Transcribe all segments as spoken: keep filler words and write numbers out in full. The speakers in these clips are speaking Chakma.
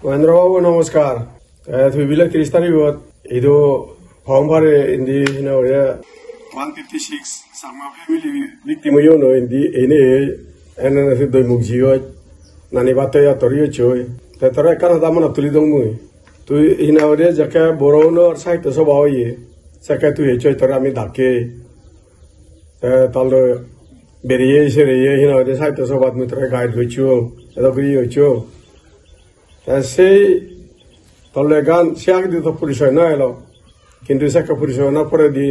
Mahendra Babu, namaskar. Eh, tui bile tris tarigot idu hom pare indi hina hoye one fifty six Changma family victim oyon indi ene ene ene doi muk jiyot nani batte ya tori ochoi. Te tore ekkan hoda monot tuli dong mui. Tui hina hoye jekke Boro unor sahitto sobha oye, sekke tui echoi tore ami dakke. Te tolde beriye sereye hina hoide sahitto sobhat mui tore guide gocchong, edo guri gocchong. Te sei tolde gan se agedi to porisoy no elo, kintu sekke porisoy no poredi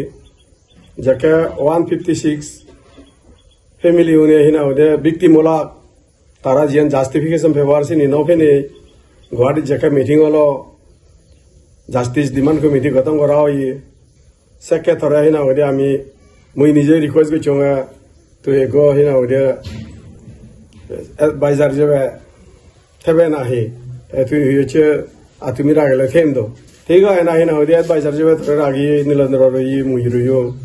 jekke one fifty six family une hina hoide victim olak, tara jiyan justification paper sini no penei Guwahati jekke meeting olo, justice demand committee goton gora oye, sekke tore hina hoide ami, mui nije request gocchong, eh, tui ekko hina hoide advisor jebe thebe nahi, eh, tui hi hocche, ar tumi ragele them do. Thik age na, hina hoide advisor jebe tore ragi Nilendro roye, mui royong.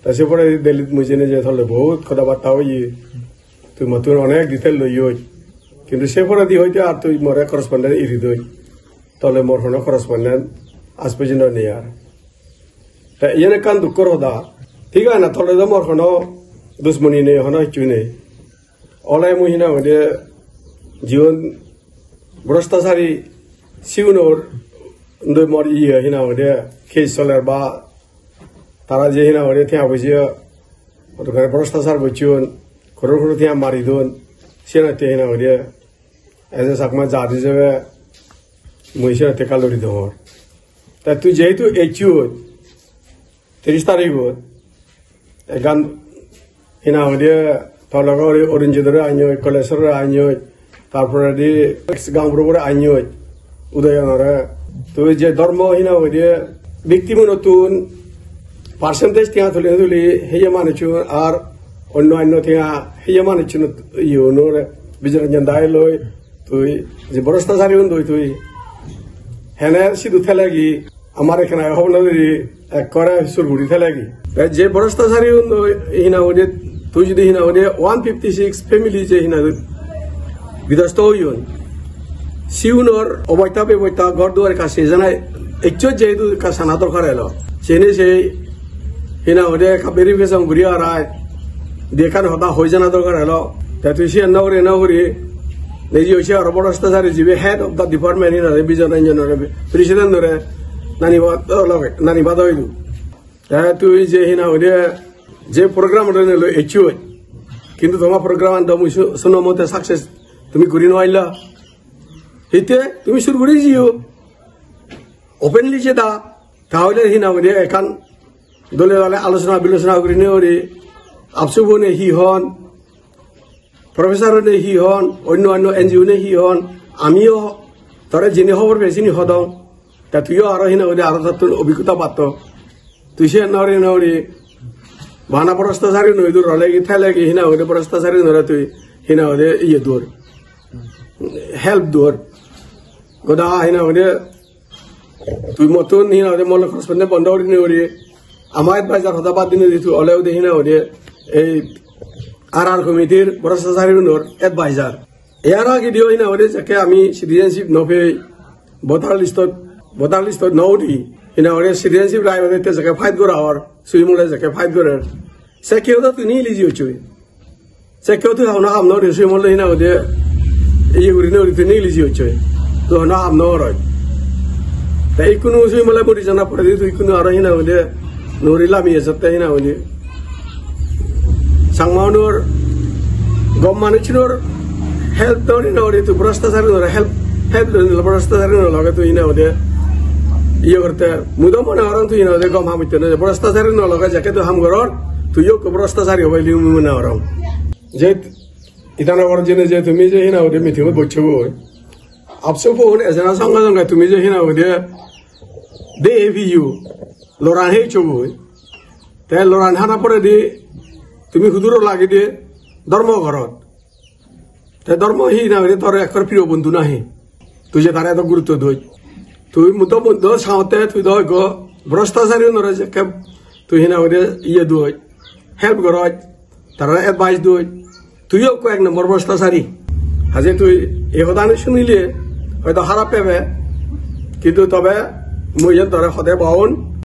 Ta se pore Delhi mui jene je tole bahut hoda batta oye. Tui mottun onek detail loiyoj. Kintu se poredi hoite ar tui more correspondent iri doi. Tole mor hono correspondent aaj porjonto nei ar. Te iyen ekkan dukkor hoda. Thik age na, tole do mor hono dusmoni nei, hono hissu nei. Ole mui hina hoide jiun brostacari siunor doi mor iye hina hoide case soler ba tara je hina hoide tenga poije hoto gari brostachar gocchon, koror koror tenga mari don, siyenotte hina hoide as a Chakma jat ijebe mui siyenotte ekka lori dongor. Ta tui jehetu ecchot tris tarigot, ekkan hina hoide tologor Arunjodore anyoi, Kolesore anyoi, tar poredi ex Gaonburo bore anyoi, Udayanore. Tui je dhormo hina hoide victim unottun percentage tenga tuli tuli heye manuchun ar onno onno tenga heye manuchun iye unore Bijoy Ranjan dai loi tui je brostachari un doi tui hene sidu thelegi amar ekkena hobor no diri ekkore sur guri thelegi. Te je brostachari un doi hina hoide tui jodi hina hoide one fifty six family je hina bidosto oyon. Siunor obosta bebosta ghor duar ekka se janai eccho jehetu ekka sana dorkar elo. Sene sei hina hoide ekka verification guri arai di ekkan hoda hoi jana dorkar elo. Te tui siyan no guri no guri neji hoise aro brostachari jibe head of the department hina hoide Bijoy Ranjan ore president ore nani bad loge, nani bad oidu. Te tui je hina hoide je program ore nelo eccho. Kintu toma program an do mui su-, suno mote success tumi guri no aila. Hitte tumi sur guri jiyo. Openly jeda, tahole hina hoide ekkan dole dale alochona bilochona gurinei uri AAPSU bone hi hon, professor une hi hon, onno onno N G O une hi hon, amiyo tore jini hobor pei sini hodong. Ta tuiyo aro hina hoide aro tottun obhiggota patto. Tui siyan no guri no guri bana brostachari noi dur, olegi thelegi hina hoide brostachari nore tui hina hoide iye dur. Help dur. Goda hina hoide tui mottun hina hoide mole correspondent bondo guri ni guri ama advisor hoda bad dinei di tui ole hoide hina hoide ei R R committee-r brostachari unor advisor. Iyar agediyo hina hoide jekke ami citizenship no pei voter list-ot, voter list-ot no udi. Hina hoide citizenship right ode te jekke fight gora or, Suimole jekke fight gorer. Sekke do tui niliji ochoi. Sekke tui hono ham no gori, Suimole hina hoide iye guri no guri tui niliji ochoi. Tui hono ham no goroi. Te ikkunu Suimole mori jana poredi tui ikkunu aro hina hoide no guri lami ejotte hina hoide. Changma unor gom manuchunor help dori no gori tui brostachari unore help, help dori no brostachari unor loge tui hina hoide iye gorte mui do mone gorong tui hina hoide gom ham itte no brostachari unor loge jekke tui ham goror tui yo brostachari obo ili mui mone gorong. Je Itanagar jene je tumi je hina hoide meeting-ot boccho goi. AAPSU-bo un ejana songe songe tumi je hina hoide de A P U loran hei chogoi. Te loran hana poredi tumi huduro lagide dhormo gorot. Te dhormo hi na hoide tor ekkor priyo bondhu nahi. Tui je tare eto gurutto doi. Tui mui do, mui do saote tui do ekko brostachari unore jekke tui hina hoide iye doi. Help goroj. Tara advice doi, tuiyo ekko ek nombor brostachari. Haje tui ei hodani sunile, hoito harap pebe, kintu tobe mui iyen tore hode baun,